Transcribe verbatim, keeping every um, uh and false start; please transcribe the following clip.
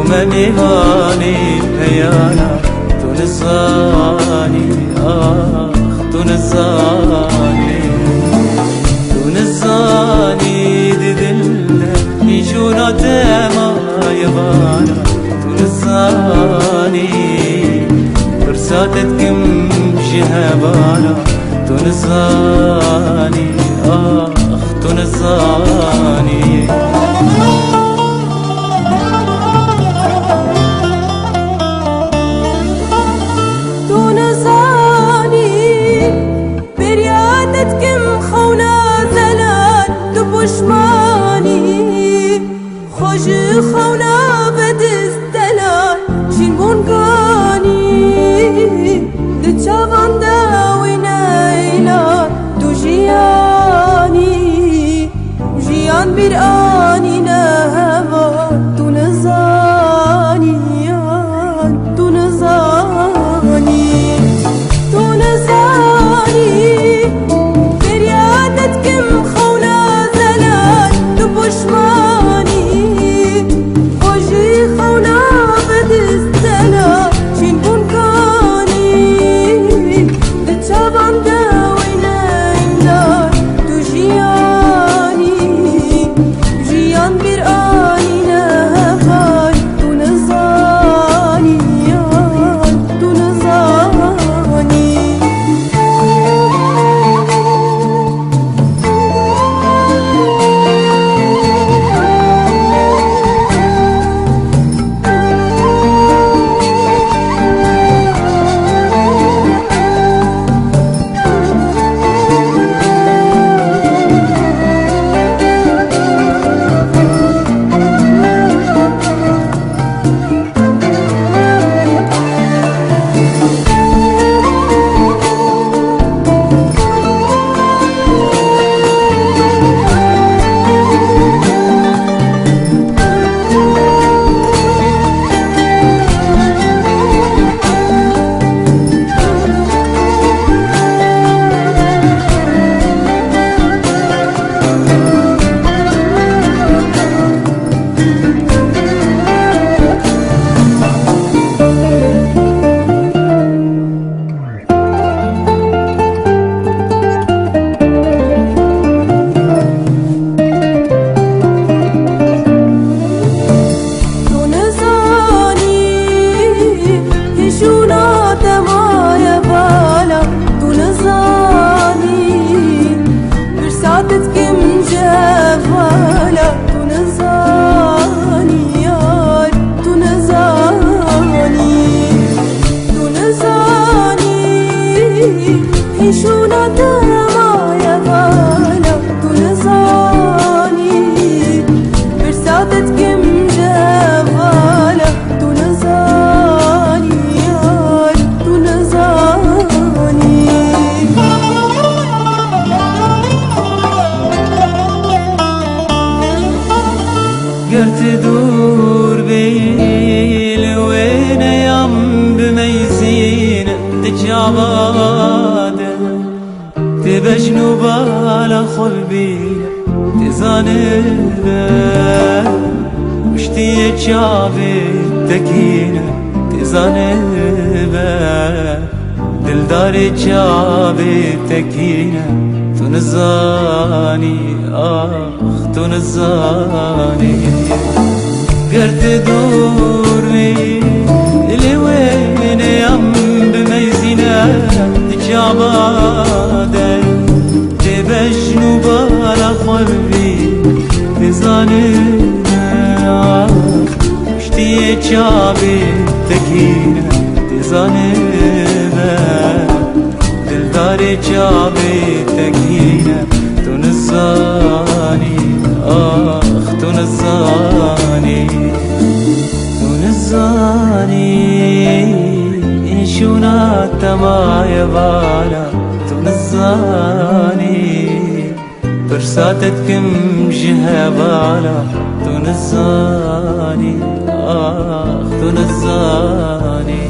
Me mêvanê peyana, tu nizanî, ax, tu nizanî. Tu nizanî di dil de hîn şûna te maye vana, tu nizanî. Pirsa te dikim ji hevana, tu nizanî, ax, tu nizanî. Tu nizanî, bêriya te dikim xewna zelal, tu pişmanî. Xwe ji xewna vedist delal, jîn bûn ganî. Di çavan de wî neylan, tu jiyanî. Jiyan bîr anîne heval, tu nizanî, yan tu nizanî. Tu nizanî, bêriya te dikim xewna zelal, tu pişmanî. Xwe ji xewna vedist delal, jîn bûn ganî. Di çavan de wî neylan, tu jiyanî. Jiyan bîr anîne heval, tu nizanî, yan tu nizanî. Tu nizanî, hîşûna te maye vala, tu nizanî. Pirsa te dikim ji hevala, tu nizanî, yar, tu nizanî. Tu nizanî, hîşûna te maye vala, tu nizanî. Pirsa te dikim ji hevala, tu nizanî, yar, tu nizanî. Ger tu dûr bîyî, li wêneyan bimeyzîne di çava de. Tê bejn û bala xwe bibîne, tê zanibe. Kuştiyê çavê tekîne, tê zanibe. Dildarê çavê tekîne, tu nizanî, ax, tu nizanî. Ger tu dûr bî, li wêneyan bimeyzîne di çava de. Tê bejn û bala xwe bibî, tê zanibe, ax. Kuştiyê çavê tekîne, tê zanibe. Dildarê çavê tekîne, tu nizanî, ax, tu nizanî. Tu nizanî, hîşûna te maye vala, tu nizanî. Pirsa te dikim ji hevala, tu nizanî, ax, tu nizanî.